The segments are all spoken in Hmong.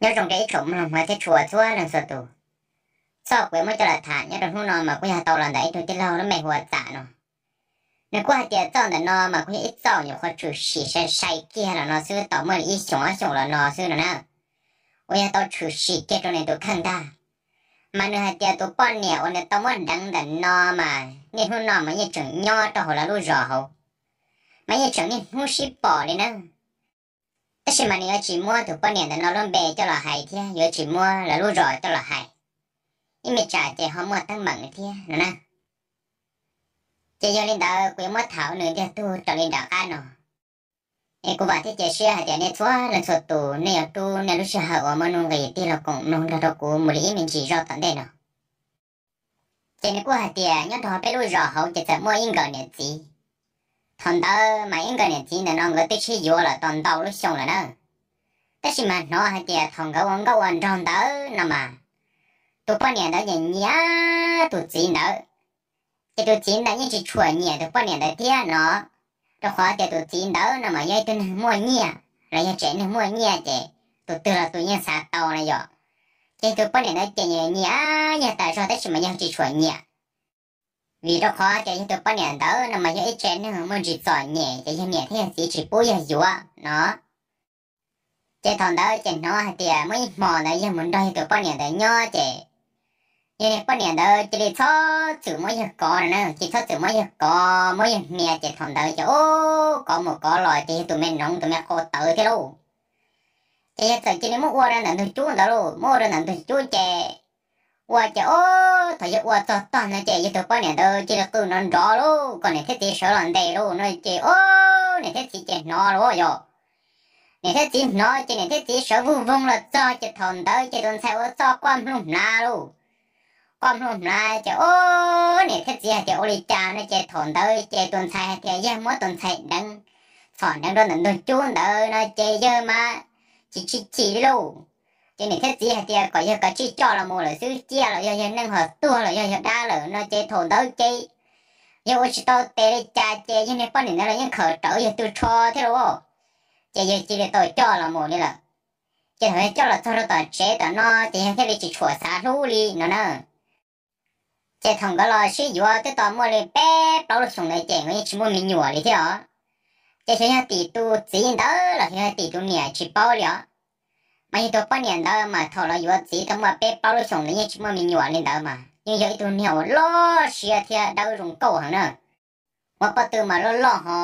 Nyob zoo rau ib tsoom mloog hmov thiab tshua txhua leej txhua tus. Txoj kuv yuav muab coj los tham nyob rau hnub no mas kuj yog tau los ntawm ib tug tij laug lub npe hu ua Txam no. Nws kuj hais tias txoj ntawm no mas kuj yog ib txoj nyuam qhuav tshwm sim sai sai kiag los no xwb, tau muaj li ib xyoos ob xyoos los no xwb no na, uas yog tau tshwm sim kiag rau nws tus kheej ntag. Mas nws hais tias tus poj niam uas nws tau muab deev ntawm no mas niaj hnub no mas yeej tseem nyob rau hauv lawv lub zos hauv, mas yeej tseem niaj hnub sib pom li na. Tab sis mas nws yuav tsis muab tus poj niam ntawm no lub npe coj los hais thiab yuav tsis muab lawv lub zos coj los hais, ib me tsam ces ho muaj teeb meem thiab no na. Ces yog li ntawd kuv yuav muab tham nws ntiag tug raws li nram qab no. Es kuv vam thiab cia siab hais tias nej txhua leej txhua tus nej yuav rub nej lub sij hawm uas muaj nuj nqis tig los koom mloog nrog rau kuv mus li ib me ntsis zoj tom ntej no. Ces nws kuj hais tias nyob rau peb lub zos hauv ces txawm muaj ib nkawm niam txiv. Thaum ntawd mas ib nkawm niam txiv ntawm no nkawd twb sib yuav los tau ntau lub xyoo lawm na. Tab sis mas hnov hais tias thaum nkawd ua nkauj ua nraug ntawd no mas, tus poj niam ntawd nyiam nyiam tus txiv ntawd, ces tus txiv ntawd yeej tsis tshua nyiam tus poj niam ntawd thiab no, rau qhov tias tus txiv ntawd no mas yog ib tug neeg muaj nyiaj los yog tsev neeg muaj nyiaj ces tus twg los tus yeej xav tau na yom. Ces tus poj niam ntawd ces nyiam nyiam tas zog tab sis mas yog tsis tshua nyiam, vim rau qhov tias yog tus poj niam ntawd no mas yog ib tsev neeg muaj ntsis txom nyem ces yog niam thiab yog txiv tsis pub yog yuav no. Ces thaum ntawd ces hnov hais tias muaj ib hmo ntawd yog mus nrog yog tus poj niam ntawd nyob ces yog niag poj niam ntawd cia li txhob txwm muab yawg kov no na, cia li txhob txwm muab yawg kov muab yawg hnia ces thaum ntawd ces ub kov mus kov los ces yog tus me noov tus me qau tawv thiab lauj. Ces yawg txawm cia li muab ua rau ntawm ntug cub ntawd lauj, muab ua rau ntawm ntug cub ces ua ces ub thaum yawg ua txog tog no ces yog tus poj niam ntawd cia li qw nrov nrov lauj kom niam thiab txiv sawv los ntes lauj no ces ub niam thiab txiv ces hnov lauj yom. Niam thiab txiv hnov ces niam thiab txiv sawv vug voog los txog ces thaum ntawd ces tus ntxhais ua txoj quaj nplug mlav lauj. Quaj nplug mlav ces ub niam thiab txiv hais tias ua li cas no ces thaum ntawd ces tus ntxhais hais tias yawg muab tus ntxhais deev, txhom deev rau ntawm ntug cub ntawd no ces yawg mas tsis tsis chim li lauj. Ces niam thiab txiv hais tias kom yawg kav tsij coj los mus lawm xwb, ciaj los yog yawg neej ho tuag los yog yawg dab lawm no ces thaum ntawd ces yawg ua tsis tau tes li cas ces yawg niag poj niam ntawd los yeej khawm rawv yawg tw tsho thiab lauj. Ces yawg cia li tau coj los mus li lawm. Ces thaum yawg coj los txog rau tom tsev tom no ces yawg thiaj li tsis tshua xav hlub li no na. Ces thaum nkawd los sib yuav twb tau muaj li peb plaub lub xyoos ntawd ces nkawd yeej tsis muaj me nyuam li thiab os. Ces xyov yog tim tus txiv ntawd los xyov yog tim tus niam tsis paub li os. Mas yog tus poj niam ntawd mas thaum los yuav txiv tau muaj peb plaub lub xyoos ntawd yeej tsis muaj me nyuam li ntawd mas yeej yog ib tug niag uas loj siab thiab dawb zoo nkauj heev na. Ua pob tw mas loj loj ho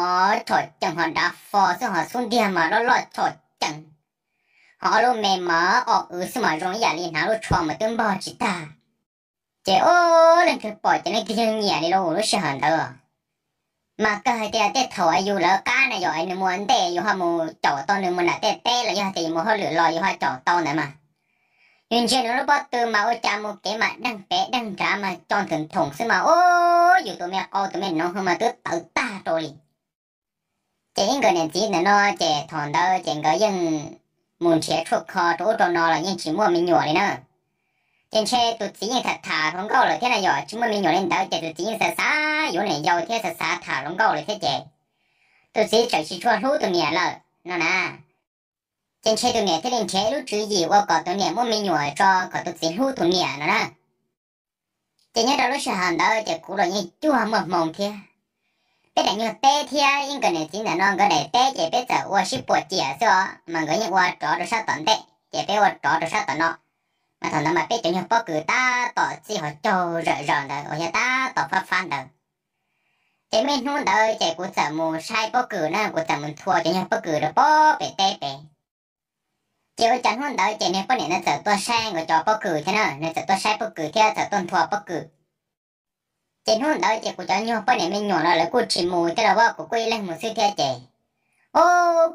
chom cees ho dav fo xwb ho xub ntiag mas loj loj chom cees, ho ob lub me mas o w xwb mas zoo ib yam li hnav lub tsho mas twb npog tsis tag. Ces ub leej twg pom ces leej twg yeej nyiam li lauj lub sij hawm ntawd. Mas kawg hais tias tej thaum yus lawv qab na yog nws mus ua ntej yus ho mus caum tau nws mus nram tej teb los yog tias yus mus hauj lwm los yus ho caum tau ntawd mas, yus ntsia nws lub pob tw mas ua cas mus kev mas deeg pem deeg nrad mas co nthwm thoom xwb mas ub yus tus me qau tus me noov ho mas twb tawv tag rau li. Ces ib nkawd niam txiv ntawm no ces thaum ntawd ces nkawd yeej mus nrhiav tshuaj kho rau ub rau no los yeej tsis muaj me nyuam li na. Ces ntshe tus txiv yeej tham tham hluas nkauj lawm thiab na yom, tsis muaj me nyuam li ntawd ces tus txiv yeej xav xav yuav niam yau thiab xav xav tham hluas nkauj lawm thiab ces tus txiv tseem tsis tshua hlub tus niam lawm no na. Ces ntshe tus niam thiaj li nrhiav ib lub tswv yim ua kom tus niam muaj me nyuam tso kom tus txiv hlub tus niam no na. Ces nyob rau lub sij hawm ntawd ces kuv los yeej cuag muaj hmoo thiab. Peb daim nyuag teb thiab ib nkawd niam txiv ntawm no nkawd daim teb ces peb txawm ua sib puam ciam xwb os, mas nkawd yeej ua rov rau sab tom ntej ces peb ua rov rau sab tom no. Mas thaum ntawd mas peb cov nyuag pob kws tab tom txij hauv caug zawm zaws ntawd uas yog tab tom fab fab ntawd. Ces muaj ib hnub ntawd ces kuv txawm mus saib pob kws na, kuv txawm mus nthua cov nyuag pob kws rau pob pem teb pem. Ces ua cas hnub ntawd ces niag poj niam ntawd txawm tuaj saib nkawd cov pob kws thiab na, nws txawm tuaj saib pob kws thiab txawm tuaj nthua pob kws. Ces hnub ntawd ces kuv cov nyuag poj niam me nyuam los lawv kuj tsis mus thiab los as, kuv kuj ib leeg mus xwb thiab ces, o,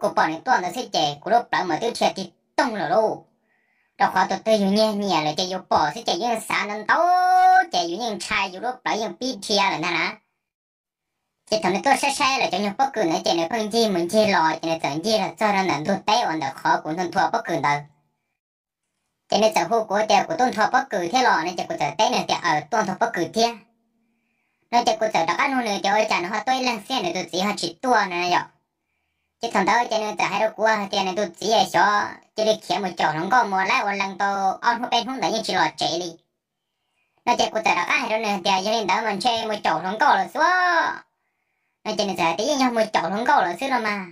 kuv pom nws tuaj ntawd xwb ces kuv lub plawv mas twb dhia tig toog lawm lauj. Rau qhov tus twg yus nyiag nyiam lawm ces yus pom xwb ces yeej xav ntau ntau, ces yus yeej ntshai yus lub plawv yeej pib dhia lawm ntag na. Ces thaum nws tuaj saib saib lawv cov nyuag pob kws ntawd ces nws pheej ncig mus ncig los ces nws txawm ncig los txog rau ntawm ntug teb uas ntawm qhov kuv nthua nthua pob kws ntawd. Ces nws txawm hu kuv tias kuv tuaj nthua pob kws thiab los no ces kuv txawm teb nws tias aws, tuaj nthua pob kws thiab no ces kuv txawm rov qab nug nws tias ua cas nws ho tuaj ib leeg xwb nws tus txiv ho tsis tuaj no yom. Ces thaum ntawd ces nws txawm hais rau kuv hais tias nws tus txiv xyov cia li khiav mus caum hluas nkauj mus lawm ua leej tau ob hnub peb hnub ntawd yeej tsis los tsev li. No ces kuv txawm rov qab hais rau nws tias yog li ntawd mas ntshe mus caum hluas nkauj lawm xwb. No ces nws txawm hais tias yeej yog mus caum hluas nkauj lawm xwb los mas,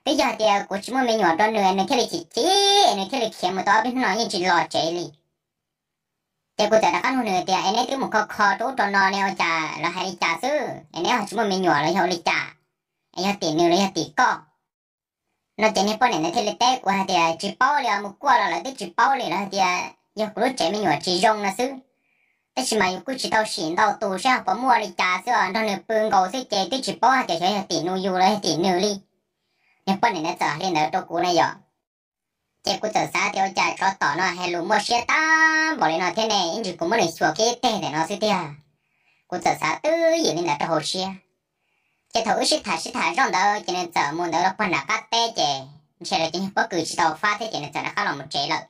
twb yog tias kuv tsis muaj me nyuam rau nws nws thiaj li chim chim nws thiaj li khiav mus tau ob peb hnub no yeej tsis los tsev li. Ces kuv txawm rov qab nug nws tias es neb twb mus kho kho rau ub rau no ne ua cas lawv hais li cas xwb es neb ho tsis muaj me nyuam los yog ua li cas, es yog tim nws los yog tim koj? No ces niag poj niam ntawd thiaj li teb kuv hais tias tsis paub li os, mus kuaj los lawv twb tsis paub li, lawv hais tias yog kuv lub tsev me nyuam tsis zoo no xwb. Tab sis mas yus kuj tsis tau sim ntau tus saib ho puas muaj li cas xwb os, nrog nws pw nkaus xwb ces twb tsis paub hais tias xyov yog tim nus yus los yog tim nws li. Niag poj niam ntawd txawm hais li ntawd rau kuv na yom. Ces kuv txawm xav tias ua cas tsov tom no hais lus muaj siab tag npaum li no thiab ne, ib ntsis kuv muab nws xyuas kiag ib teg ntawm no xwb tiag. Kuv txawm xav twb ywm li ntawd rau hauv siab. Ces thaum wb sib tham sib tham zoj ntawd ces nws txawm mus ntawd los puag nram qab teb ces ntshe lawv cov nyuag pob kws tsis tau fab thiab ces nws txawm rov qab los mus tsev lawm.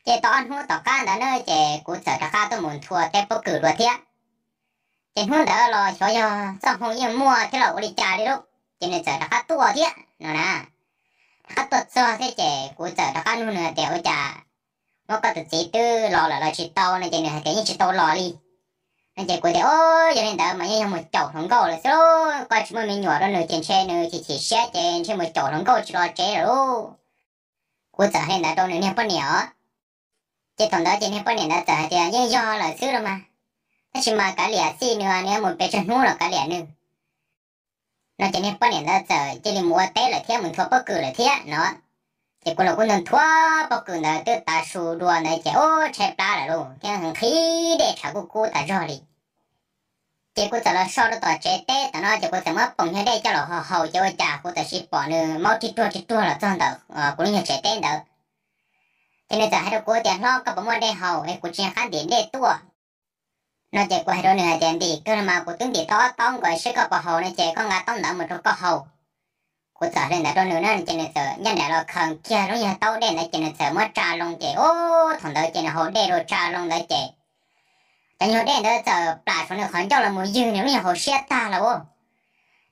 Ces tau ob hnub tom qab ntawd na ces kuv txawm rov qab tuaj mus nthua teb pob kws dua thiab. Ces hnub ntawd los xyov yog txoj hmoo yeej muaj thiab los ua li cas li lauj, ces nws txawm rov qab tuaj thiab no na. Rov qab tuaj txog thiab ces kuv txawm rov qab nug nws tias ua cas muab koj tus txiv twb los lawm los tsis tau no ces nws hais tias yeej tsis tau los li. No ces kuv tias o, yog li ntawd mas yeej yog mus caum hluas nkauj lawm xwb, koj tsis muaj me nyuam rau nws ces ntshe nws chim chim siab ces ntshe mus caum hluas nkauj tsis los tsev lawm lauj. Kuv txawm hais li ntawd rau nws niag poj niam os. Ces thaum ntawd ces niag poj niam ntawd txawm hais tias yeej yog lawm xwb los mas, tab sis mas kav liam xij nws, nws yuav mus pes tsawg hnub los kav liam nws. No ces niag poj niam ntawd txawm cia li mus ua teb lawm thiab mus nthua pob kws lawm thiab no. Ces kuv los kuj nthua nthua pob kws ntawd twb tav su dua ntawd ces ub tshaib plab lawm lauj thiab nqhis dej tshav kuj kub tas zog li. Ces kuv txawm los so rau tom tsev teb tom no ces kuv txawm muab poom nyuag dej coj los haus haus ces ua cas kuv txawm sis pom nws maub rig ruag rig ruag los txog ntawm kuv lub nyuag tsev teb ntawd. Ces nws txawm hais rau kuv tias hlob, koj puas muaj dej haus es kuv tsis nco qab ntim dej tuaj. No ces kuv hais rau nws hais tias ntim kawg los mas kuv twb ntim tau ob taub nkaus, seb koj puas haus no ces koj nqa taub ntawd mus rau koj haus. Kuv txawm hais li ntawd rau nws na ces nws txawm ncaj nraim los khaws kiag lub nyuag taub dej ntawd ces nws txawm muab tsa loo ces ub thaum ntawd ces nws haus dej rau tsa loo ntawd ces cov nyuag dej ntawd txawm plam saum nws qhov ncauj los mus ywg nws lub nyuag hauv siab tag lawm.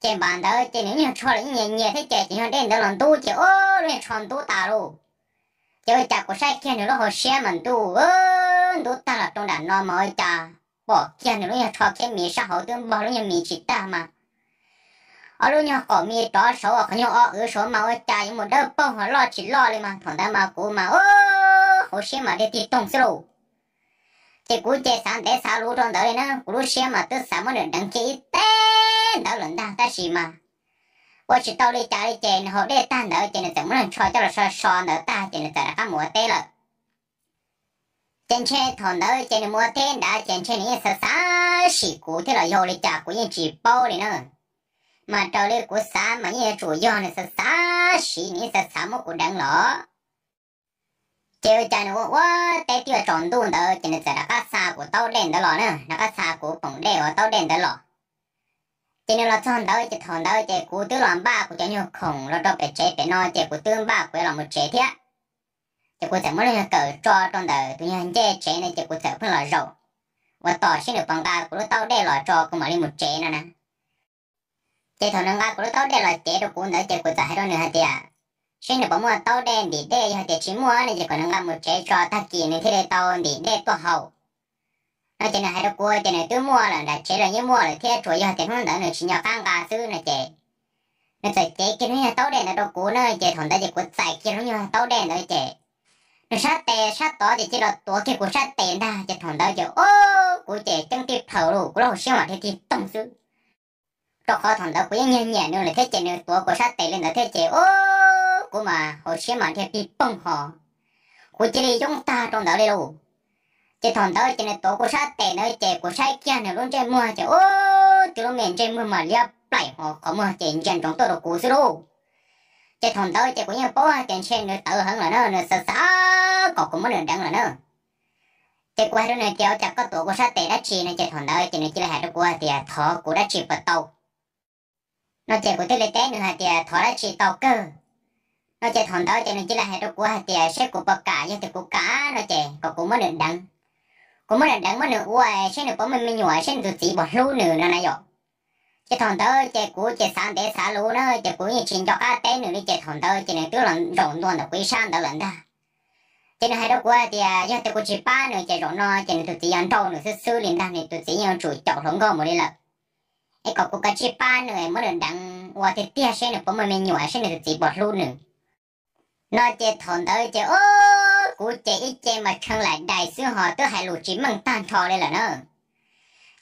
Ces npaum ntawd ces nws lub nyuag tsho los yeej nyias nyias thiab ces cov nyuag dej ntawd los ntub ces ub lub nyuag tsho ntub tas lauj. Ces ua cas kuv saib kiag nws lub hauv siab mas ntuj, ntub tag los rau nram no mas ua cas pom kiag nws lub nyuag tsho thiab mis sab hauv twb npog lub nyuag mis tsis tag mas ob lub nyuag qaum mis rov saud qhov nyuag o wv saud mas ua cas yuav mus dawb paug ho loj tsis loj li mas thaum ntawd mas kuv mas hauv siab mas dhia tig toog xwb lauj. Ces kuv ces xav ntev xav luv rau ntawd li na, kuv lub siab mas twb xav muab nws deev kiag ib teg ntawd lawm ntag tab sis mas ua tsis tau li cas li ces nws haus dej tag ntawd ces nws txawm muab nws tsho coj los so so ntawd tag ces nws txawm rov qab mus ua teb lawm. Ces ntshe thaum ntawd ces nws mus ua teb nrad ces ntshe nws yeej xav xav sim kuv thiab los yog ua li cas kuv yeej tsis paub li na. Mas raws li kuv xav mas yeej yuav tsum yog nws xav xav sim, nws yeej xav xav muab kuv deev los. Ces ua cas nws ua ua teb twb yuav tsaus ntuj ntawd ces nws txawm rov qab xa kuv taub dej ntawd los na, rov qab xa kuv poom dej uas taub dej ntawd los. Ces nws los txog ntawd ces thaum ntawd ces kuv twb los npaj kuv cov nyuag khoom los rau pem tsev pem no ces kuv twb npaj kuv yuav los mus tsev thiab. Ces kuv txawm muab lub nyuag kawm tso rau ntawm tus nyuag ncej tsev ntawd ces kuv txawm pheej los zaum ua tos seb nws puas nqa kuv lub taub dej los tso kuv mam li mus tsev no na. Ces thaum nws nqa kuv lub taub dej los cev rau kuv ntawd ces kuv txawm hais rau nws hais tias, seb nws puas muaj taub dej ntim dej, yog tias tsis muaj ne ces kom nws nqa mus tsev tso tag kis nws thiaj li tau ntim dej tuaj haus. No ces nws hais rau kuv tias nws twb muaj lawm, nram tsev los yeej muaj lawm thiab, tsuas yog tias hnub ntawd nws tsis nco qab nqa xwb no ces nws txawm cev kiag lub nyuag taub dej ntawd rau kuv na, ces thaum ntawd ces kuv txais kiag lub nyuag taub dej ntawd ces nws sab tes sab tod ces cia li tuav kiag kuv sab tes ntag, ces thaum ntawd ces o, kuv ces ceeb tij plhaws lauj, kuv lub hauv siab mas dhia tig toog xwb. Rau qhov thaum ntawd kuv yeej nyiag nyiam nws lawm thiab ces nws tuav kuv sab tes li ntawd thiab ces o, kuv mas hauv siab mas dhia pig poog ho, kuv cia li yoob tag rau ntawd li lauj. Ces thaum ntawd ces nws tuav kuv sab tes ntawd ces kuv saib kiag nws lub ntsej muag ces o, twb lub me ntsej muag mas liab plaim ho qhov muag ces ntsia ntsoov tuaj rau kuv xwb lauj. Ces thaum ntawd ces kuv yeej paub hais tias ntshe nws tawv heev lawm na, nws xav xav kom kuv muab nws deev lawm na. Ces kuv hais rau nws tias ua cas koj tuav kuv sab tes dab tsi no ces thaum ntawd ces nws cia li hais rau kuv hais tias thov kuv dab tsi puas tau. No ces kuv thiaj li teb nws hais tias thov dab tsi tau kawg. No ces thaum ntawd ces nws cia li hais rau kuv hais tias seb kuv puas kam, yog tias kuv kam no ces kom kuv muab nws deev. Kuv muab nws deev muab nws ua seb nws puas muaj me nyuam, seb nws tus txiv puas hlub nws no na yom. Ces thaum ntawd ces kuv ces xav ntev xav luv na, ces kuv yeej tsis nco qab teb nws li, ces thaum ntawd ces nws twb los zaum ntua ntawm kuv ib sab ntawd lawm ntag. Ces nws hais rau kuv hais tias yog tias kuv tsis pab nws ces zaum no ces nws tus txiv yuav nrauj nws xwb xwb li ntag, nws tus txiv yeej yuav tsum caum hluas nkauj mus li lawm. Es kom kuv kav tsij pab nws, muab nws deev ua tiag tiag seb nws puas muaj me nyuam, seb nws tus txiv puas hlub nws no. Ces thaum ntawd ces o, kuv ces ib ce mas tshee laim dais xwb ho twb hais lus tsis meej tag nrho li lawm na.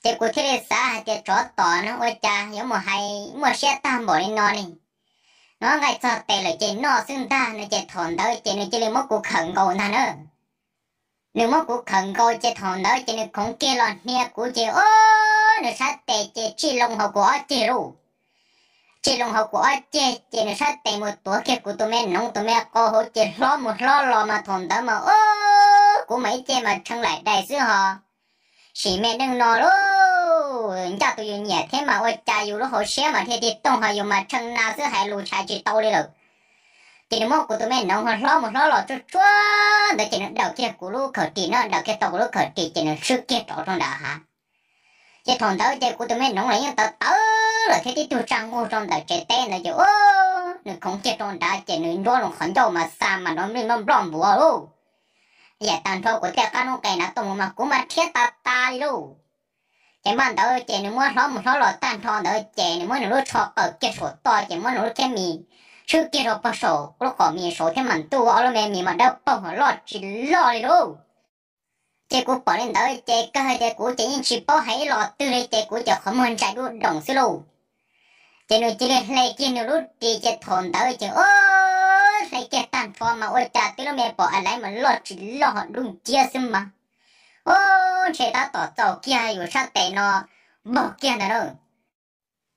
Ces kuv thiaj li xav hais tias tsov tom no ua cas yuav mus hais muaj siab tag npaum li no ne. No nqaij txog tes lawm ces noj xwb ntag no. Ces thaum ntawd ces nws cia li muab kuv khawm nkaus ntag na. Nws muab kuv khawm nkaus ces thaum ntawd ces nws khoov kiag los hnia kuv ces o, nws sab tes ces tsij loo hauv kuv ob ceg lauj. Tsij loo hauv kuv ob ceg ces nws sab tes mus tuav kiag kuv tus me noov tus me qau hauv ces hlob mus hlob los mas thaum ntawd mas o, kuv mas ib ce mas tshee laim dais xwb ho. Sim me neej no lauj, ncaj tus yus nyiam thiab mas ua cas yus lub hauv siab mas thiaj tig tooj ho yus mas tshee na xwb hais lus tshais tsis tau li lawm. Ces nws muab kuv tus me noov ho hlob mus hlob los tsuag tsuag ntawd ces nws daws kiag kuv lub khawm ris no, daws kiag tau kuv lub khawm ris ces nws swb kiag rau rau nram hav. Ces thaum ntawd ces kuv tus me noov los yeej tawv tawv lawm thiab tib tug tsa nqug rau ntawm tsev teb ntawd ces o, nws khoov kiag rau nrad ces nws nruab loo qhov ncauj mas xa mas nrov nplij nploj nploj npuav lauj. Yam tag nrho kuv tej qab noob qes na tuaj mus mas kuv mas rhiab tas tas li lauj. Ces npaj ntawd ces nws muab hlob mus hlob los tag nrho ntawd ces nws muab nws lub tsho qaws kiag saum toj ces muab nws lub thiab mis swb kiag rau pog saum lub qom mis saud thiab mas ntuj, ob lub me mis mas dawb paug loj tsis loj li lauj. Ces kuv pom li ntawd ces kawg tias kuv ces yeej tsis paub hais ib los twg li ces kuv ces qhov muag ntsais dub doom xwb lauj. Ces nws cia li hle kiag nws lub ris ces thaum ntawd ces o, hle kiag tag nrho mas ua cas twb lub me pom a laiv mas loj tsis loj ho dub nciab xwb mas o, ntshe tab tom txaus kiag yus sab tes no npog kiag ntawd na.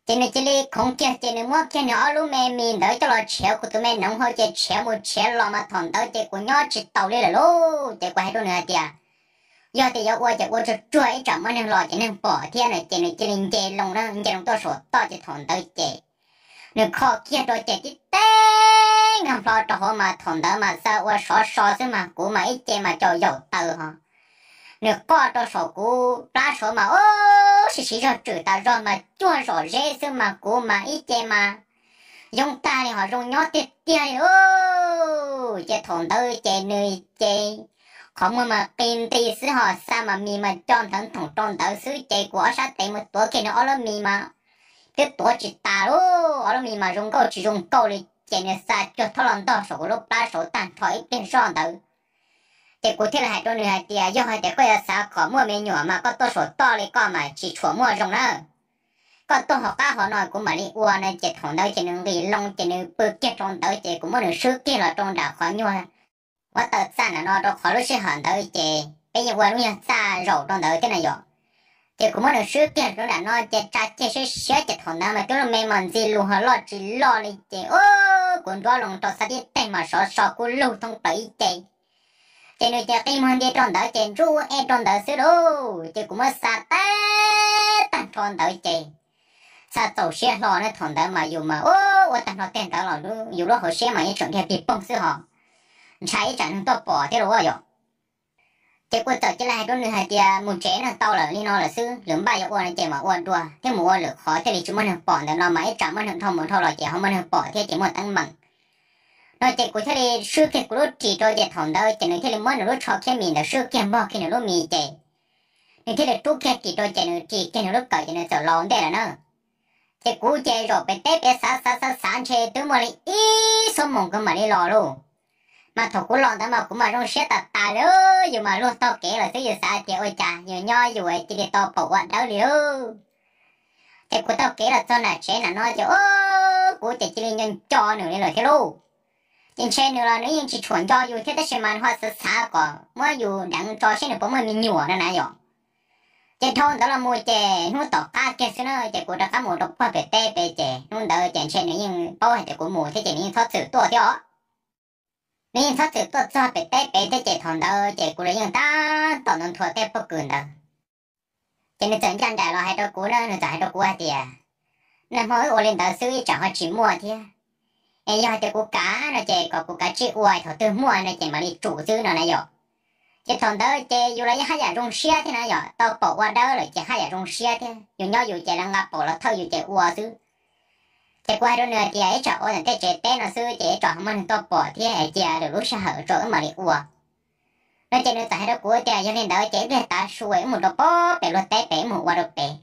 Ces nws cia li khoov kiag ces nws muab kiag nws ob lub me mis ntawd coj los tshiav kuv tus me noov hauv ces tshiav mus tshiav los mas thaum ntawd ces kuv nyob tsis taus li lawm lauj. Ces kuv hais rau nws hais tias yog tias yuav ua ces ua tsuag tsuag ib tsam muaj neeg los ces neeg pom thiab no. Ces nws cia li nce loo na, nce loo tuaj saum toj ces thaum ntawd ces nws kho kiag rau ces tib teg nkag nplo rau hauv mas thaum ntawd mas xa ua sov so xwb mas kuv mas ib ce mas caum yaum taws ho. Nws qoj rau saum kuv plab saud mas o, sib siv zog tswm tas zog mas cuag zom zeb xwb mas kuv mas ib ce mas yoob tag li ho zoo nyob tiag tiag li lauj. Ces thaum ntawd ces nws ces qhov muag mas qi nti xwb ho xa mas mis mas co nthawv nthoom rau ntawd xwb ces kuv ob sab tes mus tuav kiag nws ob lub mis mas twb tuav tsis tas lauj, ob lub mis mas zoo nkauj tsis zoo nkauj li ces nws xa cuag thob los ntog saum kuv lub plab saud tag nrho ib pliag zoj ntawd. Ces kuv thiaj li hais rau nws hais tias yog hais tias koj yuav xav kom muaj me nyuam mas koj tuaj saum toj li koj mas tsis tshua muaj zoo na. Koj tuaj hauv qab hauv no kuv mam li ua no. Ces thaum ntawd ces nws nqis loo ces nws pw kiag rau ntawd ces kuv muab nws swb kiag los rau nram qhov nyuag huab taws txaj nram no rau qhov lub sij hawm ntawd ces peb yeej ua lub nyuag txaj zaum rau ntawd thiab na yom. Ces kuv muab nws swb kiag rau nram no ces tsa kiag siab siab ces thaum ntawd mas twb lub me mas ntxi lus ho loj tsis loj li ces o, kuv nruab loo rau xa tib teg mas sov so kub lug thoob plaws ib ce. Ces nws ces qi muag nti rau ntawd ces ntsuj e rau ntawd xwb lauj. Ces kuv muab xa tag tag nrho ntawd ces xa txaus siab hlo na. Thaum ntawd mas yus mas ua tag nrho teg ntawd los yus lub hauv siab mas yeej tseem dhia pig poog xwb ho, ntshai ib tsam neeg tuaj pom thiab lauj yom. Ces kuv txawm cia li hais rau nws hais tias mus tsev no, tau lawm li no lawm xwb, lwm npaj yuav ua no ces mam ua dua thiab, mus ua lwm qhov thiaj li tsis muaj neeg pom ntawm no mas ib tsam muaj neeg dhau mus dhau los ces ho muaj neeg pom thiab ces muaj teeb meem no. Ces kuv thiaj li swb kiag kuv lub ris rau ces thaum ntawd ces nws thiaj li muab nws lub tsho khiab mis ntawd swb kiag npog kiag nws lub mis ces nws thiaj li rub kiag ris rau ces nws ris kiag nws lub kawm ces nws txawm los ntej lawm na. Ces kuv ces zaum pem teb pem xav xav xav xav ntshe twb muaj li ib xuab moos kuv mam li los lauj. Mas thaum kuv los ntawd mas kuv mas zoo siab tas tas li, yus mas luag taug kev lawm xwb yus xav tias ua cas yus nyob yus cia li tau pom ua dawb li lauj. Ces kuv taug kev los txog nram tsev nram no ces o, kuv ces cia li nco nco nws li lawm thiab lauj. Ces ntshe nws los nws yeej tsis tshua nco yus thiab tab sis mas nws ho xav xav kom muab yus deev tso seb nws puas muaj me nyuam no na yom. Ces dhau ntawd los mus ces hnub tom qab kiag xwb na ces kuv rov qab mus rau puag pem teb pem ces hnub ntawd ces ntshe nws yeej paub hais tias kuv mus thiab ces nws yeej txhob txwm tuaj thiab os. Nws yeej txhob txwm tuaj txog pem teb pem thiab ces thaum ntawd ces kuv los yeej tab tom ntu nthua tej pob kws ntawd. Ces nws txawm ncaj nraim los hais rau kuv na, nws txawm hais rau kuv hais tias nag hmo wb ua li ntawd xwb ib tsam ho tsis muaj thiab. Es yog hais tias kuv kam no ces kom kuv kav tsij ua, thaum twg muaj no ces mam li tsum xwb no na yom. Ces thaum ntawd ces yus los yeej haj yam zoo siab thiab na yom, tau pom ua dawb lawm ces haj yam zoo siab thiab, yus nyob yus ces lawv nqa paum los thawj yus ces ua xwb. Ces kuv hais rau nws hais tias ib tsam ua ntawm tej tsev teb no xwb ces ib tsam ho muaj neeg tuaj pom thiab es cia lwm lub sij hawm tso wb mam li ua. No ces nws txawm hais rau kuv tias yog li ntawd ces ib pliag tav su wb mus rau pem luag teb pem wb mus ua rau pem.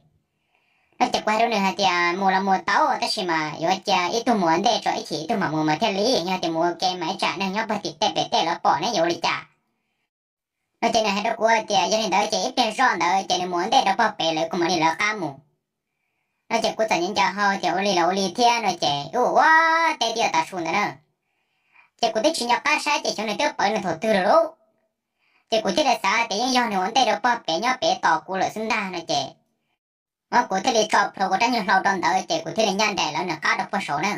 No ces kuv hais rau nws hais tias mus los mus tau tab sis mas yuav cia ib tug mus ua ntej tso ib chim ib tug mam mus mas thiaj li, yog tias mus ua ke mas ib tsam neeg nyob pem tim tej pem tej lawv pom neb yuav ua li cas. No ces nws hais rau kuv tias yog li ntawd ces ib pliag zoj ntawd ces nws mus ua ntej rau pem lawv kuv mam li lawv qab mus. No ces kuv txawm ncaws hau tias ua li los ua li thiab no ces wb ua ua teb twb tav su ntawd na. Ces kuv twb tsis nco qab saib ces xyov nws twb pawv nws thaum twg lawm lauj. Ces kuv thiaj li xav tias yeej yog nws ua ntej rau pem nyob pem tos kuv lawm xwb ntag no ces kuv thiaj li tso plhuav kuv rab nyuag hlau rau ntawd ces kuv thiaj li ncaj nraim lawv nws qab rau puag saud na.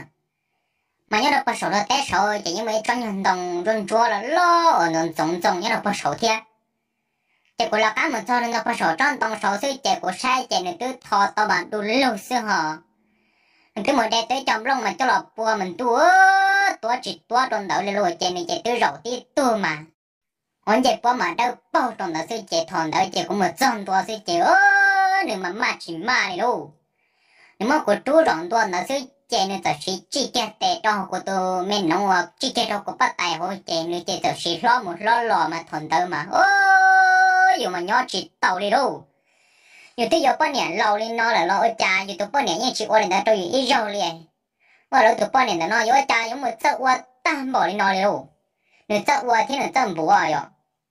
Mas nyob rau puag saum luag teb saud ces yeej muaj ib tsob nyuag ntoo ntsuab ntsuab loj loj uas ntxoov ntxoo nyob rau puag saud thiab. Ces kuv lawv qab mus txog ntawm puag saum tsob ntoo saud xwb ces kuv saib ces nws twb tho tau mas du lug xwb ho. Nws twb mus de tau ib co nplooj mas coj los pua mas ntuj, tuav tsis tuav rau ntawd li lauj ces nws ces twb zaum tib tug mas ua ncej puab mas dawb paug rau ntawd xwb ces thaum ntawd ces kuv mus txog ntua xwb ces nws mas maj tsis maj li lauj. Nws muab kuv rub zaum ntua ntawd xwb ces nws txawm siv tsij kiag tes rau hauv kuv tus me noov uas tsij kiag rau kuv pob tais hauv ces nws ces txawm siv hlob mus hlob los mas thaum ntawd mas yus mas nyob tsis tau li lauj. Yus twb yuav poj niam laus li no lawm los ua cas yus tus poj niam yeej tsis ua li ntawd rau yus ib zaug li. Ua lawv tus poj niam ntawm no yuav ua cas yuav mus txawj ua tag npaum li no li lauj. Nws txawj ua thiab nws txawj npuav yom.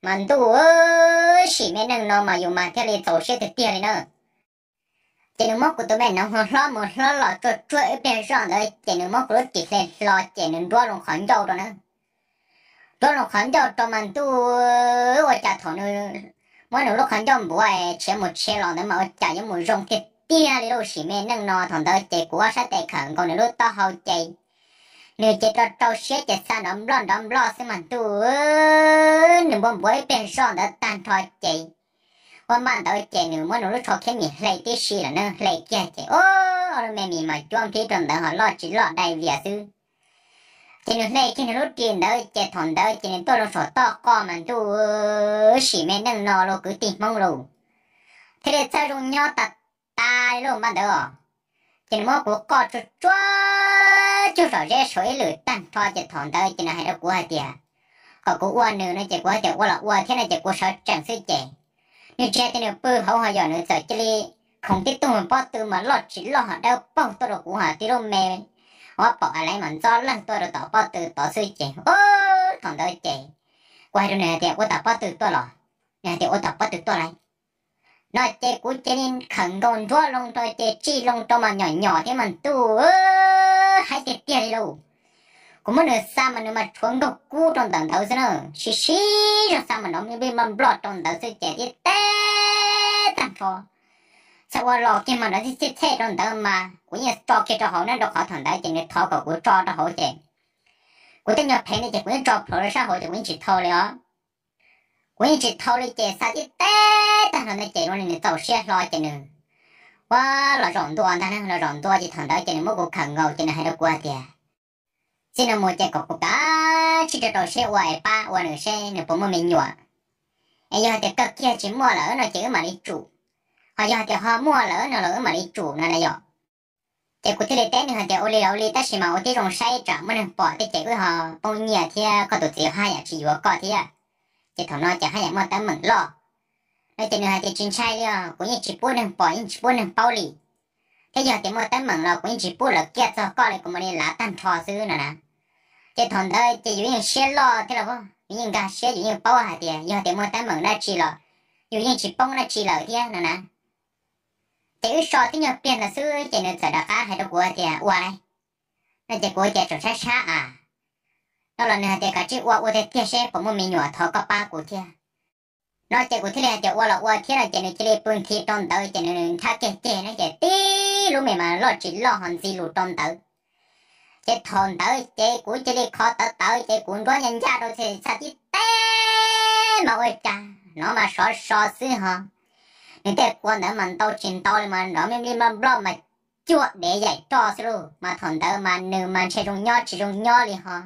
Mas ntuj, sim me neej no mas yus mas thiaj li txaus siab tiag tiag li na. Ces nws muab kuv tus me noov hlob mus hlob los tsuag tsuag ib pliag zoj ntawd ces nws muab kuv lub ris hle hlo ces nws nruab loo qhov ncauj rau na. Nruab loo qhov ncauj rau mas ntuj, ua cas thaum nws muab nws lub qhov ncauj npuav tshiav mus tshiav los ntawd mas ua cas yuav mus zoo tiag tiag li lauj. Sim me neej no thaum ntawd ces kuv ob sab tes khawm nkaus nws lub taub hau ces nws ces rau rau siab ces xa nrov nploj nrov nploj xwb mas ntuj, nws npuav npuav ib pliag zoj ntawd tag nrho ces ua npaj ntawd ces nws muab nws lub tsho khiab mis hle tib si lawm na, hle kiag ces ob lub me mis mas cuab nplhib rau ntawd ho loj tsis loj dai vias xwb. Ces nws hle kiag nws lub ris ntawd ces thaum ntawd ces nws tuaj loo saum toj qoj mas ntuj, sim me neej no lauj kwv tij Hmoob lauj, thiaj li txawj zoo nyob tas tas li lauj npaj ntawd os. Ces nws muab kuv qoj tsuag tsuag cuag zom zeb saud ib lwm tag nrho ces thaum ntawd ces nws hais rau kuv hais tias kom kuv ua nws no ces kuv hais tias ua los ua thiab no ces kuv sawv tsees xwb ces nws tsis hais tias nws pw hauv ho yog nws txawm cia li khoov tib tug pob tw mas loj tsis loj ho dawb paug tuaj rau kuv ho tib lub me ob paum a laiv mas ntxob lawg tuaj rau tom pob tw tod xwb ces thaum ntawd ces kuv hais rau nws hais tias ua tom pob tw tuaj los? Nws hais tias ua tom pob tw tuaj lauj. No ces kuv cia li khawm nkaus nruab loo rau ces tsij loo rau mas nyom nyom thiab mas ntuj, haib tiag tiag li lauj. Kuv muab nws xa mas nws mas tshuav nkaug kub rau ntawm ntawd xwb na, sib sib zog xa mas nrov nplij nploj nploj rau ntawd xwb ces tib teb tag nrho. Txhaj ua los kiag mas nrov txhij txhij txhej rau ntawd mas kuv yeej tso kiag rau hauv na, rau qhov thaum ntawd ces nws thov kom kuv tso rau hauv ces kuv tej nyuag phev ne ces kuv yeej tso plhuav rau sab hauv ces kuv yeej tsis thau li os. Kuv yeej tsis thau li ces xa tib teb tag nrho ntawd ces ua li nws txaus siab hlo ces nws ua los zaum ntua ntag na, los zaum ntua ces thaum ntawd ces nws muab kuv khawm nkaus ces nws hais rau kuv hais tias txij no mus ces kom kuv kav tsij rau rau siab ua es pab ua nws seb nws puas muaj me nyuam. Es yog hais tias kawg kiag tsis muaj lawm no ces wb mam li tsum, ho yog hais tias ho muaj lawm no los wb mam li tsum no na yom. Ces kuv thiaj li teb nws hais tias ua li los ua li tab sis mas ua tib zoo saib tsam muaj neeg pom thiab ces wb ho poob nyiaj thiab koj tus txiv haj yam tsis yuav koj thiab. Ces thaum no ces haj yam muaj teeb meem loj. No ces nws hais tias tsis ntshai li os, kuv yeej tsis pub neeg pom yeej tsis pub neeg paub li. Thiab yog tias muaj teeb meem los kuv yeej tsis pub lawv kiaj txog koj li, kuv mam li lav tag nrho xwb no na. Ces thaum ntawd ces yus yeej siab loj thiab los yus yeej nkag siab, yus yeej paub hais tias yog tias muaj teeb meem dab tsi los yus yeej tsis poob dab tsi lawm thiab no na. Ces wb so tib nyuag pliag ntawd xwb ces nws txawm rov qab hais rau kuv hais tias ua li. No ces kuv tias tseem sab sab a. No los nws hais tias kav tsij ua ua tiag tiag seb puas muaj me nyuam thov koj pab kuv thiab. No ces kuv thiaj li hais tias ua los ua thiab no ces nws cia li pw nthi rau ntawd ces nws nthab kiag ceg no ces tib lub me mas loj tsis loj ho ntxi lus rau ntawd. Ces thaum ntawd ces kuv cia li qhov tawv tawv ces kuv nruab ncaj ncaj rau ces txhaj tib teb mas ua cas no mas sov so xwb ho. Nws tej kua ntawd mas ntau tsis ntau li mas nrov nplij nplij nploj nploj mas cuag dev yaim roj xwb lauj, mas thaum ntawd mas nws mas ntshe zoo nyob tsis zoo nyob li ho.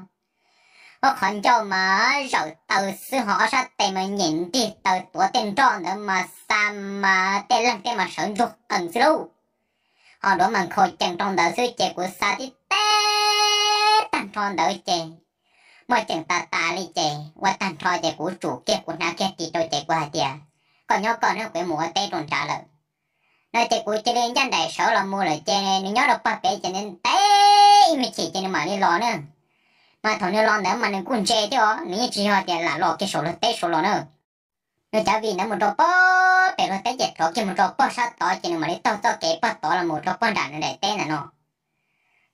Ob qhov ncauj mas zawm taw xwb, ho ob sab tes mas nyem ntig taw, tuav tej nroj ntawd mas xa mas tej leeg tej mas sawv ntsuag qees xwb lauj. Ho duav mas nkhaus cees rau ntawd xwb ces kuv xa tib teb tag nrho ntawd ces muaj ceem tas tas li ces ua tag nrho ces kuv tsum kiag kuv hnav kiag ris rau ces kuv hais tias, koj nyob koj na, kuv yuav mus ua teb rau nrad lawm no ces kuv cia li ncaj nraim sawv los mus lawm ces nws nyob rau pog pem ces ntev ib me chim ces nws mam li los na. Mas thaum nws los ntawd mas nws kuj ntse thiab os, nws yeej tsis yog tias lam los kiag saum luag teb saud los na. Nws cov vij ntawd mus rau pog pem luag teb ces rov kiag mus rau pog sab tod ces nws mam li taug txoj kev pog tod los mus rau pog nram nws daim teb ntawm no.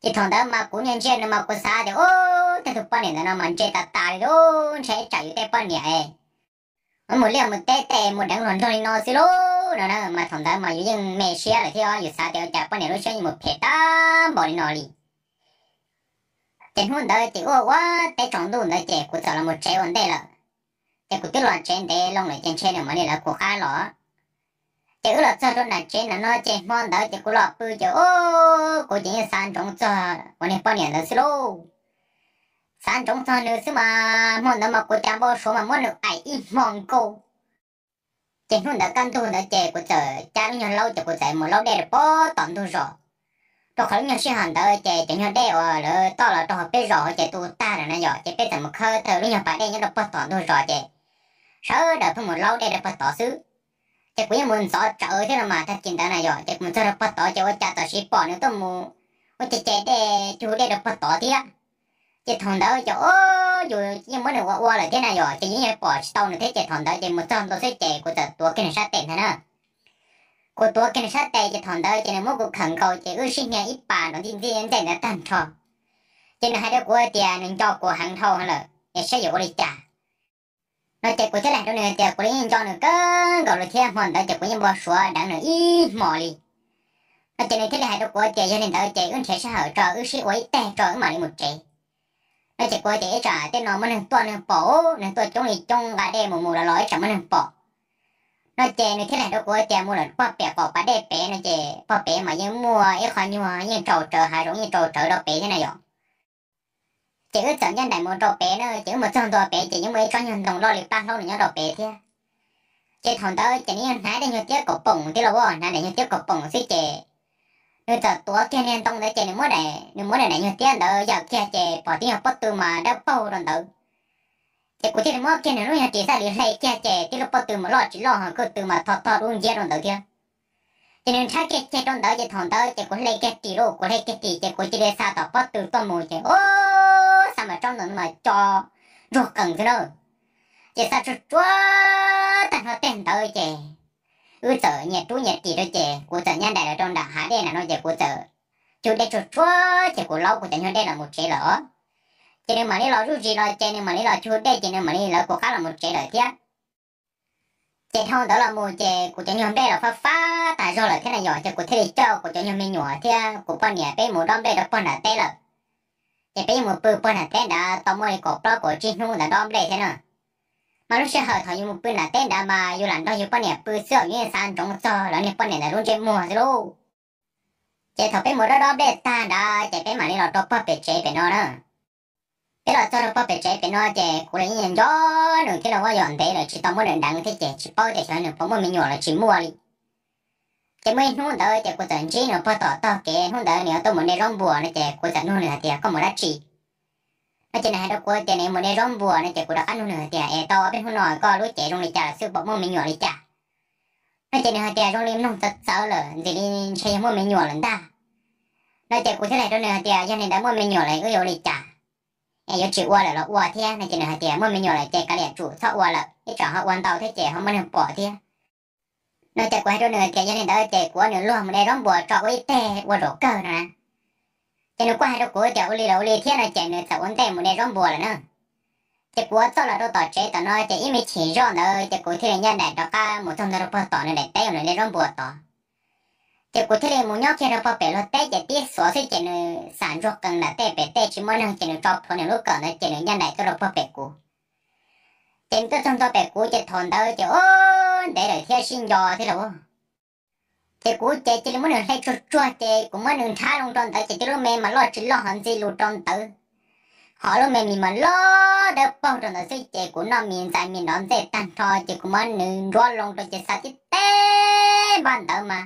Ces thaum ntawd mas kuv niag ntsia nws mas kuv xav tias, ub, tej tug poj niam ntawm no mas ntse tas tas li lauj, ntshe tsam yus tej poj niam es mus liaj mus teb tej mus deev hluas nraug li no xwb lauj no na. Mas thaum ntawd mas yus yeej me siab lawm thiab, yus xav tias ua cas poj niam lub siab yuav mus phem tag npaum li no li. Ces hnub ntawd ces ua ua teb tsaus ntuj ntawd ces kuv txawm los mus tsev ua ntej lawm. Ces kuv twb los tsev ntev loo lawm ces ntshe nws mam li lawv kuv qab los. Ces wb los txog rau nram tsev ntawm no ces hmo ntawd ces kuv los pw ces, ub, kuv ces yeej xav ntsoov txog kuv niag poj niam ntawd xwb lauj. Xav ntsoov txog nws xwb mas hmo ntawd mas kuv cas npau suav mas muab nws aim ib hmo nkaus. Ces hnub ntawd kaj ntug ntawd ces kuv txawm cab lub nyuag laub ces kuv txawm mus laub dej rau pog tom ntug zos. Rau qhov lub nyuag sij hawm ntawd ces cov nyuag dej uas lawv toj los rau hauv peb zos ces tu tag lawm na yom, ces peb txawm mus khawb tau lub nyuag pas dej nyob rau pog tom ntug zos ces sawv daws pheej mus laub dej rau pog tod xwb. Ces kuv yeej mus ntxov tsawv thiab no mas tag kis ntawd na yom, ces kuv mus txog rau pog tod ces ua cas tam sim pom nws tuaj mus ua ce ce dej cug dej rau pog tod thiab. Ces thaum ntawd ces, o, yus yeej muab nws ua ua lawm thiab na yom, ces yeej pom tsis tau nws thiab ces thaum ntawd ces mus txog ntua xwb ces kuv txawm tuav kiag nws sab tes ntag na. Kuv tuav kiag nws sab tes ces thaum ntawd ces nws muab kuv khawm nkaus ces wb sib hnia ib pas nrov ntxij ntxij ntxej ntawd tag nrho. Ces nws hais rau kuv tias nws nco kuv heev dhau lawm es saib yuav ua li cas no ces kuv thiaj li hais rau nws tias kuv yeej nco nws kawg nkaus li thiab, hmo ntawd ces kuv yeej npau suav deev nws ib hmos li no ces nws thiaj li hais rau kuv tias yog li ntawd ces wb nrhiav sij hawm tso wb sib ua ib teg tso wb mam li mus tsev no ces kuv tias ib tsam tej no muaj neeg tuaj neeg pom, neeg tuaj coob li coob nqa dej mus mus los los ib tsam muaj neeg pom no ces nws thiaj li hais rau kuv tias mus lawm pog pem qaum pas dej pem no ces pog pem mas yeej muaj ib qho nyuag yeej tsaus tsawv, hav zoov yeej tsaus tsawv rau pem thiab na yom. Ces wb txawm ncaj nraim mus rau pem na, ces wb mus txog ntua pem ces yeej muaj ib tsob nyuag ntoo loj li plab hlaub nws nyob rau pem thiab. Ces thaum ntawd ces nws yeej hnav daim nyuag tiab kaus poom thiab lauj, hnav daim nyuag tiab kaus poom xwb ces nws txawm tuav kiag niag ntoo ntawd ces nws muab, nws muab nws daim nyuag tiab ntawd yawm kiag ces pom tib nyuag pob tw mas dawb paug rau ntawd. Ces kuv thiaj li muab kiag nws lub nyuag ris xab lis hle kiag ces tib lub pob tw mas loj tsis loj ho kuj tw mas tho tho dub nciab rau ntawd thiab. Ces nws nrhab kiag ceg rau ntawd ces thaum ntawd ces kuv hle kiag ris lauj, kuv hle kiag ris ces kuv cia li xa tom pob tw tuaj mus ces, o, xa mas tsob ntoo mas co ntsuag qees xwb na. Ces xa tsuag tsuag tag nrho tej ntawd ces wb txawm nyias rub nyias ris rau ces kuv txawm ncaj nraim los rau nram hav dej nram no ces kuv txawm cug dej tsuag tsuag ces kuv laub kuv cov nyuag dej los mus tsev lawm os. Ces nws mam li los zuj zus los ces nws mam li los cug dej ces nws mam li lawv kuv qab los mus tsev lawm thiab. Ces dhau ntawd los mus ces kuv cov nyuag nplej los fab fab tas zog lawm thiab na yom, ces kuv thiaj li coj kuv cov nyuag me nyuam thiab kuv poj niam peb mus dob nplej rau pog nram teb lawm. Ces peb yeej mus pw pog nram teb nrad tau muaj li kaum plaub kaum tsib hnub ntawd dob nplej thiab na. Mas lub sij hawm thaum yus mus pw nram teb nrad mas yus lam nrog yus poj niam pw xwb, yus yeej xav ntsoov txog lawv niag poj niam ntawd lub ntsej muag xwb lauj. Ces thaum peb mus dob dob nplej tag nrad ces peb mam li los rau pog pem tsev pem no na. Peb los txog rau pog pem tsev pem no ces kuv los yeej nco nws thiab los ua yam ntev lawm tsis tau muab nws deev thiab ces tsis paub tias xyov nws puas muaj me nyuam los tsis muaj li. Ces muaj ib hnub ntawd ces kuv txawm ntsib nws pog tom tog kev, hnub ntawd nws yuav tuaj mus de zaub npuas no ces kuv txawm nug nws hais tias koj mus dab tsi no ces nws hais rau kuv tias nws mus de zaub npuas no ces kuv rov qab nug nws hais tias es tau ob peb hnub no koj lub cev zoo li cas lawm xwb, puas muaj me nyuam li cas no ces nws hais tias zoo li mloog txawv txawv lawm, ntxim li ntshe yog muaj me nyuam lawm ntag no ces kuv thiaj li hais rau nws hais tias yog li ntawd muaj me nyuam lawm wb yuav ua li cas, es yuav tsis ua lawm los ua thiab no ces nws hais tias muaj me nyuam lawm ces kav liam tsum txhob ua lawm, ib tsam ho ua ntau thiab ces ho muaj neeg pom thiab no ces kuv hais rau nws tias yog li ntawd ces kuv ua nws luag mus de zaub npuas tso ua ib teg ua zaum kawg no na. Ces nws kuj hais rau kuv tias ua li los ua li thiab no ces nws txawm ua ntej mus de zaub npuas lawm na. Ces kuv ua txoj los rau tom tsev tom no ces ib me chim zoj ntawd ces kuv thiaj li ncaj nraim rov qab mus txog ntua rau pog tom nws daim teb uas nws de zaub npuas tod. Ces kuv thiaj li mus nyob kiag rau pog pem luag teb ces tib xuav xwb ces nws xam ntsuag qees nram tej pem tej tsis muaj neeg ces nws tso plhuav nws lub kawm ntawd ces nws ncaj nraim tuaj rau pog pem kuv. Ces nws tuaj txog ntua pem kuv ces thaum ntawd ces ub ntev lawm thiab sib nco thiab lauj. Ces kuv ces cia li muab nws hle tsuag tsuag ces kuv muab nws nrhab loo rau ntawd ces tib lub me mas loj tsis loj ho ntxi lus rau ntawd. Hos lub me mis mas loj dawb paug rau ntawd xwb ces kuv noj mis ntxais mis nrov ntxej tag nrho ces kuv muab nws nruab loo rau ces xa tib teg npaj ntawd mas,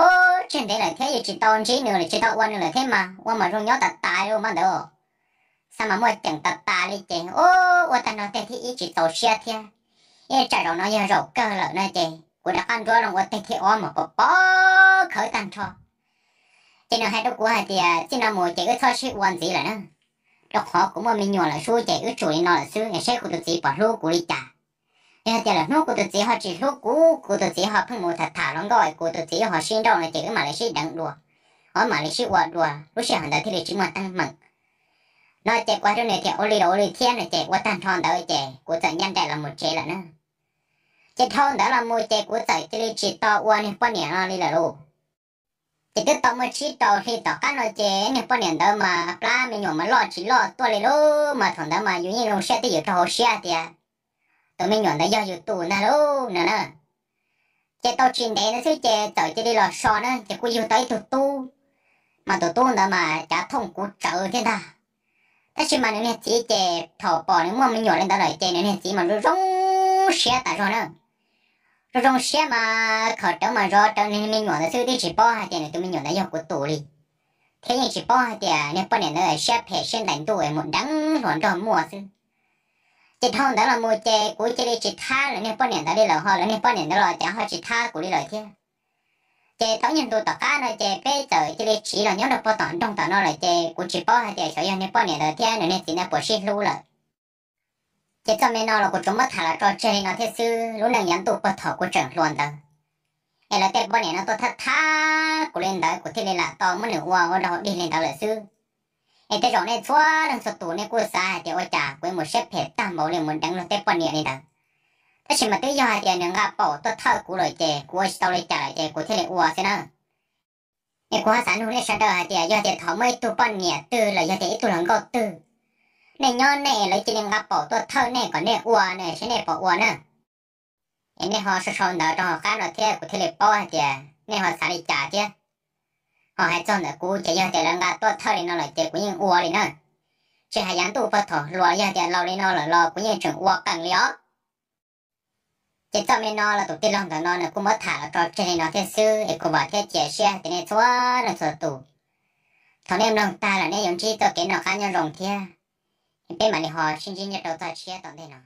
ub, tseg ntev lawm thiab yeej tsis tau ntsib nws lawm tsis tau ua nws lawm thiab mas ua mas zoo nyob tas tas li npaj ntawd. Xa mas muaj ceem tas tas li ces ub, ua tag nrho tej thiab ib tsis txaus siab thiab. Ib tsam zaum no yog zaum kawg lawm no ces kuv rov qab nruab loo ua teg thiab ob mas pos pos khawv tag nrho. Ces nws hais rau kuv hais tias txij no mus ces wb txhob sib ua ntxiv lawm na, rau qhov kuv muaj me nyuam lawm sub ces wb tsum li no lawm xwb es seb kuv tus txiv puas hlub kuv li cas. Yog hais tias lawm hnub kuv tus txiv ho tsis hlub kuv, kuv tus txiv ho pheej mus tham tham hluas nkauj es kuv tus txiv ho sib nrauj no ces wb mam li sib deev dua, wb mam li sib ua dua lub sij hawm ntawd thiaj li tsis muaj teeb meem. No ces kuv hais rau nws tias ua li los ua li thiab no ces ua tag nrho ntawd ces kuv txawm ncaj nraim los mus tsev lawm na. Ces dhau ntawd los mus ces kuv txawm cia li tsis tau ua niag poj niam no li lawm lauj. Ces twb tau muaj tsib rau hli tom qab no ces niag poj niam ntawd mas plab me nyuam mas loj tsis loj tuaj li lauj, mas thaum ntawd mas yus yeej zoo siab twj ywm rau hauv siab tias tus me nyuam ntawd yog yus tus ntag lauj no na. Ces tau tsis ntev ntawd xwb ces txawm cia li los so na ces kuj yug tau ib tug tub, mas tus tub ntawd mas cav thooj kuv tsawv thiab ntag. Tab sis mas nws niag txiv ces thaum pom nws muaj me nyuam li ntawd lawm ces nws niag txiv mas zoo zoo siab tas zog na. Zoo zoo siab mas khawm rawv mas zov rawv nws me nyuam ntawd xwb twb tsis paub hais tias nws tus me nyuam ntawd yog kuv tus li, thiab yeej tsis paub hais tias niag poj niam ntawd siab phem siab ntais ntuj es mus deev hluas nraug muaj xwb. Ces dhau ntawd los mus ces kuv cia li tsis thab lawv niag poj niam ntawd li lawm ho lawv niag poj niam ntawd los cas ho tsis thab kuv li lawm thiab. Ces tau ib nyuag ntu tom qab no ces peb txawm cia li tsiv los nyob rau puag tom nroog tom no lawm ces kuv tsis paub hais tias xyov yog niag poj niam ntawd thiab nws niag txiv ntawd puas sib hlub lawm. Ces txoj me no los kuv tsuas muab tham los tso tseg li no thiab xwb, lub neej yav ntuj puag thaum kuv tseem hluas ntawd es lawv tej poj niam no tuaj thab thab kuv li ntawd kuv thiaj li lam tau muab nws ua ua rau dig li ntawd lawm xwb. Es tej zaum nej txhua leej txhua tus nej kuj xav hais tias ua cas kuv yuav mus siab phem tag npaum li mus deev luag tej poj niam li ntawd. Tab sis mas twb yog hais tias nws nqa paum tuaj thawj kuv lawm ces kuv ua tsis tau li cas lawm ces kuv thiaj li ua xwb na. Es kuv ho xav nug nej sawv daws hais tias yog tias thaum muaj ib tug poj niam twg los yog tias ib tug hluas nkauj twg, nej nyob nej lawv cia li nqa paum tuaj thawj nej kom nej ua ne, saib nej puas ua na. Es nej ho sau sau ntawv rau hauv qab no thiab kuv thiaj li paub hais tias nej ho xav li cas thiab. Ho hais txog ntawm kuv ces yog tias lawv nqa tuaj thawj li no lawm ces kuv yeej ua li na. Tsis hais yav ntuj puag thaum hluas, yog tias laus li no lawm los kuv yeej tseem ua qees li os. Ces txoj me no los tus tij laug ntawm no nws kuj muab tham los tso tseg li no thiab xwb es kuv vam thiab cia siab tias nej txhua leej txhua tus, thaum nej mloog tag lawm nej yuav ntsib txoj kev noj qab nyob zoo thiab. Peb mam li ho sib ntsib nyob rau txoj tshiab tom ntej no.